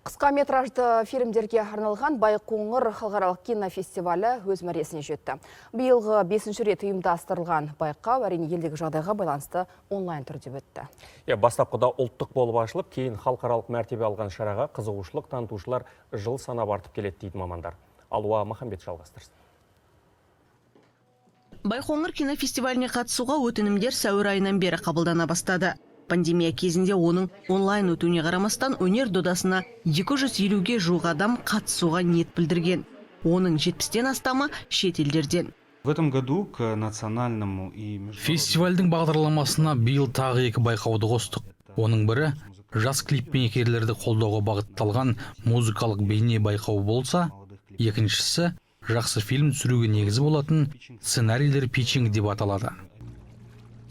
Қысқа метражды фильмдерге арналған Байқоңыр халықаралық кинофестивалі өз мәресіне жетті. Биылғы бесінші рет ұйымдастырылған байқау, әрине, елдегі жағдайға байланысты онлайн түрде өтті. Иә, бастапқыда ұлттық болып ашылып, кейін халықаралық мәртебе алған шараға қызығушылық танытушылар жыл санап артып келеді дейді мамандар. Алуа Махамбет жалғастырсын. Байқоңыр кинофестиваліне қатысуға өтінімдер сәуір айынан бері қабылдана бастады. Пандемия кезінде оның онлайн өтуіне қарамастан, өнер додасына 250-ге жуық адам қатысуға ниет білдірген. Оның 70-тен астамы шет елдерден. В этом году к национальному и международному Фестивальдің бағдарламасына биыл тағы екі байқауды қостық. Оның бірі жас клипмейкерлерді қолдауға бағытталған музыкалық бейне байқауы болса, екіншісі жақсы фильм түсіруге негіз болатын сценарийлер питчинг деп аталады.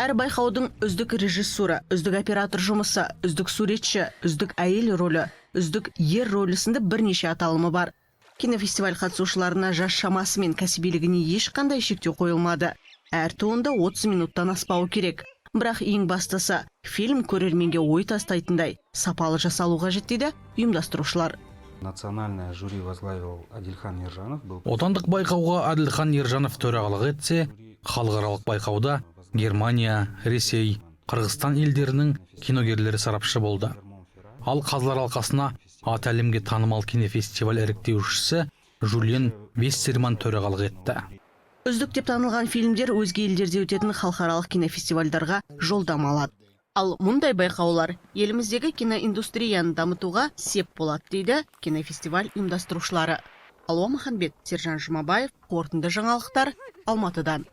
Әр байқаудың үздік режиссура, үздік оператор жұмысы, үздік суретші, үздік әйел рөлі, үздік ер рөлі сынды бірнеше аталымы бар. Кинофестиваль қатысушыларына жас шамасы мен кәсібилігіне ешқандай шектеу қойылмады. Әр туынды 30 минуттан аспауы керек. Бірақ ең бастысы, фильм көрерменге ой тастайтындай сапалы жасалу қажет дейді ұйымдастырушылар. Национальное жюри возглавил Адильхан Ержанов. Был Отандық байқауға Әділхан Ержанов төрағалық етсе, халықаралық байқауда Германия, Ресей, Қырғызстан елдерінің киногерлері сарапшы болды. Ал қазылар алқасына аты әлемге танымал кинофестиваль іріктеушісі Жюльен Вессерман төрағалық етті. Үздік деп танылған фильмдер өзге елдерде өтетін халықаралық кинофестивальдарға жолдама алады. Ал мұндай байқаулар еліміздегі киноиндустрияны дамытуға сеп болады дейді кинофестиваль ұйымдастырушылары. Алуа Маханбет, Сержан Жұмабаев, «Қорытынды жаңалықтар», Алматыдан.